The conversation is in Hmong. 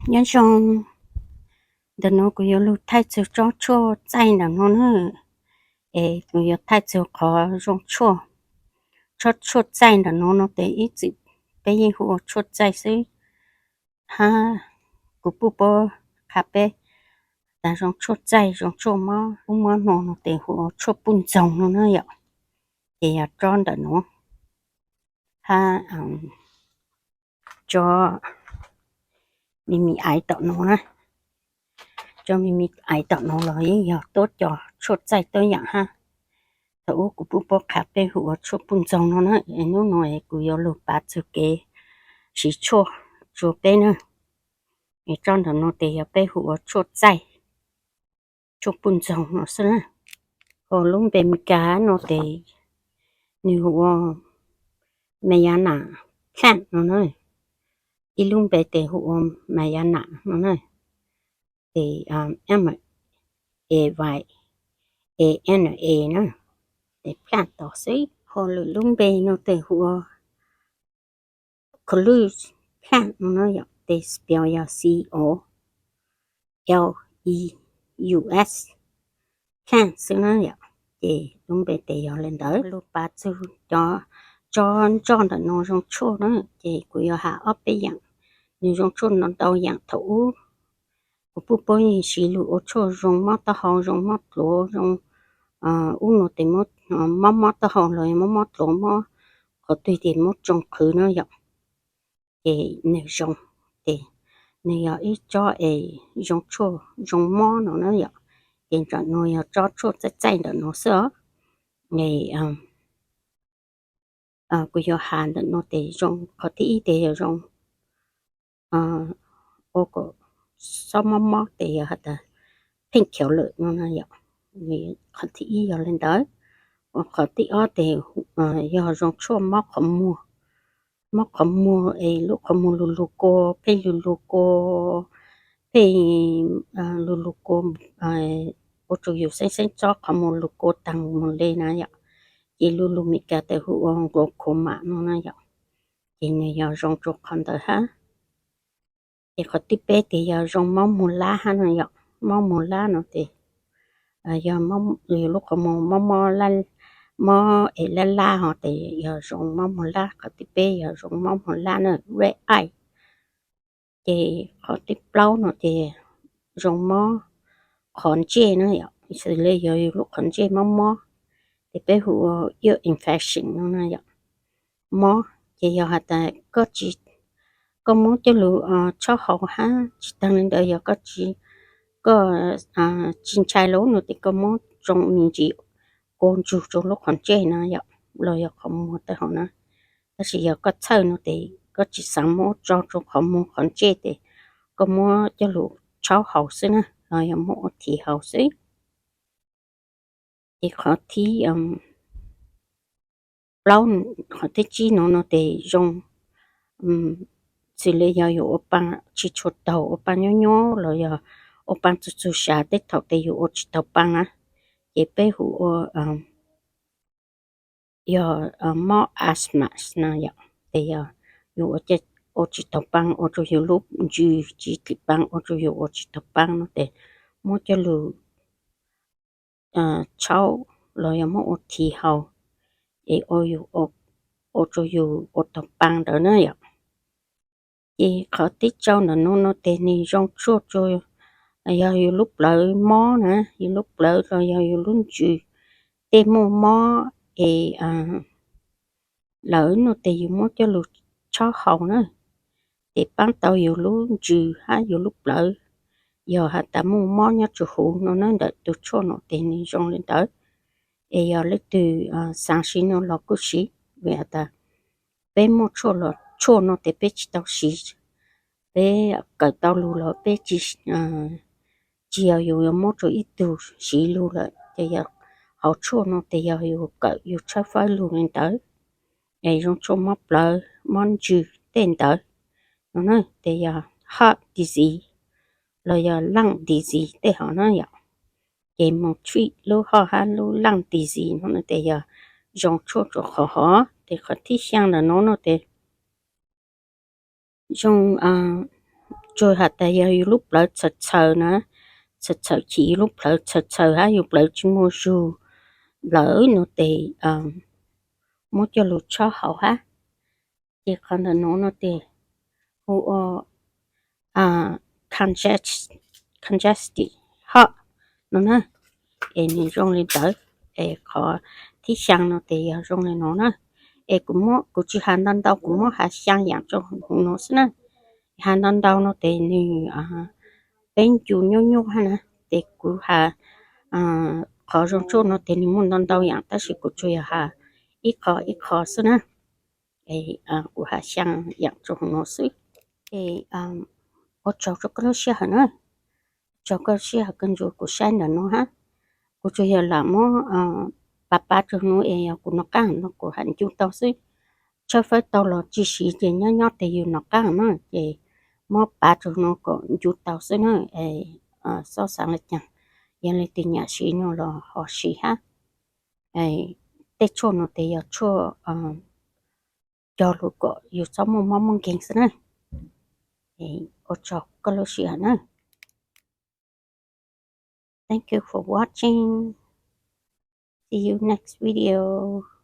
Nyob zoo, ntawm no kuv yuav lug thaij txug tsob tshuaj txaij ntawm no na, es kuv yuav thaij txug qhov zoo tshuaj, tsob tshuaj txaij ntawm no no tes ib txwm peb yeej hu ua tshuaj txaij xwb, hab kuv puj puab qha peb tas zoo tshuaj txaij, zoo tshuaj mob ub mob no no tes hu ua tshuaj puj ntxoog no na yom. Ces yog tsob ntawm no, hab tsob me me aiv tom no na, tsob me me aiv tom no los yeej yog tuab cov tshuaj txaij tuab yaam hab. Thaum ub kuv puj puab qha peb hu ua tshuaj puj ntxoog no na, es nub no kuv yuav lug pav txug kev siv tshuaj rua peb na. Es tsob ntawm no tes yog peb hu ua tshuaj txaij, tshuaj puj ntxoog no xwb na. Ho lub npe Meskas no tes nwg hu ua Mayana plant no na, ib lub npe tes hu ua Mayana no na, tes M A Y A N A na, tes plant tod xwb. Ho lwm lub npe no tes hu ua Coleus plant no na yom, tes spell yog C O L E U S plant xwb na yom. Ces lub npe tes yog le ntawd. Lug pav txug cov tsob ntsoj ntawm no zoo tshuaj na, ces kuv yuav has ob peb yaam. Nwg zoo tshuaj no ntau yaam. Thaum ub kuv puj puab yeej siv lug ua tshuaj zoo mob taub hau, zoo mob dluav, zoo ub no tes mob mob taub hau los mob mob dluav, mob qhov twg tes mob tsoo qhwv na yom. Ces nwg zoo, ces nwg yog ib tsob es zoo tshuaj zoo mob no na yom. Ces ntawm no yog tsob tshuaj txaij txaij ntawm no xwb os. Kuv yuav has ntawm no tes zoo, qhov thib ib tes yog zoo ua kom xob mob mob tes yog has tas pheej khaus lawm no na yom. Qhov thib ib yog le ntawd. Qhov thib ob tes yog zoo tshuaj mob qhov muag, mob qhov muag es lub qhov muag lug lug kua, pheej lug lug kua, pheej lug lug kua, ua rua yug xeeb xeeb tsob qhov muag lug kua taag moog le na yom. Ces lub lug Meskas tes hu ua glaucoma no na yom. Ces nwg yog zoo rua qhov ntawd hab. Ces qhov thib peb tes yog zoo mob muag lab hab no yom. Mob muag lab no tes yog lub qhov muag mob mob, mob es lab lab ho tes yog zoo mob muag lab. Qhov thib peb yog zoo mob muag lab na, red eye. Ces qhov thib plaub no ces zoo mob qhov ntsej na yom, xws le yog yug lub qhov ntsej mob mob, ces peb hu ua ear infection no na yom. Mob ces yog has tas koj tsis, koj muab coj lug tshaub haus hab tsis taag le ntawd yog koj tsis, koj tsis ntshai lawm no tes koj muab tsoo me ntsis kua ntsug rua lub qhov ntsej na yom, los yog qhov muag tej hov na. Tab sis yog koj txhawj no tes koj tsis xaav muab tso rua qhov muag qhov ntsej tes koj muab coj lug tshaub haus xwb na, los yog muab ua thiv haus xwb. Ces qhov thib plaub, qhov thib tsib no no tes zoo, xws le yog yug ua paa tsis tshua taug, ua paa nyob nyob los yog ua paa txug txug sav tej thaum tes yug ua tsis taug paa na, ces peb hu ua yog mob asthma na yom. Tes yog yug ua tsis taug paa ua rua yug lub ntsws tsis dlim paa ua rua yug ua tsis taug paa no tes muab coj lug tshaub los yog muab ua thiv haus es ua rua yug ua taug paa ntawd na yom. Ces qhov thib rau ntawm no no tes nwg zoo tshuaj rua yog yug lub plawv mob na, yug lub plawv los yog yug lub ntsws tej muaj mob es lawm no tes yug muab coj lug tshaub haus na, ces paab tau yug lub ntsws hab yug lub plawv. Yog has tas muaj mob nyob rua huv no na, ntawm tug tshuaj no tes nwg zoo le ntawd. Es yog leej twg xaav siv no los kuj siv, vim has tas peb muaj tshuaj los tshuaj no tes peb tsis tau siv, peb kawm tau lug los peb tsis, tsis yog yug yuav muab rua ib tug siv lug lawm, ces yog hauv tshuaj no tes yog yug kawm yug tshawb fawb lug le ntawd. Es zoo tshuaj mob plawv mob ntsws tej ntawd no na, tes yog heart disease los yog lung disease tej hov na yom. Ces moog treat lub heart hab lub lung disease no tes yog zoo tshuaj rua qhov hov. Tes qhov thib xyaa ntawm no no tes zoo tsuas has tas yog yus lub plawv txhaws txhaws na, txhaws txhaws chim yus lub plawv txhaws txhaws hab yus plawv tsis muaj zug lawm no tes muab coj lug tshob haus hab. Ces qhov ntawm nuav no tes hu ua congested heart no na, es nws zoo li ntawd. Es qhov thib xyaa no tes yog zoo li no na, es kuv muab, kuv tsis has ntau ntau, kuv muab has xyaa yaam rua huv nuav xwb na. Has ntau ntau no tes nws, peb ncu nyuaj nyuaj hab na, tes kuv has qhov zoo tshuaj no tes nws muaj ntau ntau yaam tab sis kuv tsuas yog has ib qho ib qho xwb na. Kuv has xyaa yaam rua huv nuav xwb. Es ua tsaug rua koj lub sij hawm na, tsaug koj lub sij hawm koj nrug kuv saib ntawm nuav hab. Kuv tsuas yog lam muab pav pav rua nuav es yog kuv nov qaab no kuv has ncu tau xwb. Tshawb fawb tau los tsis siv ces nyob nyob tes yus nov qaab na ces muab pav rua nuav kom ncu tau xwb na. Es xob xaav le caag, yog leej twg nyaam siv no los ho siv hab. Tej tshuaj no tes yog tshuaj cog lug kom yus txhob muaj mob muaj nkeeg xwb na. Ua tsaug koj lub sij hawm na. Thank you for watching. See you next video.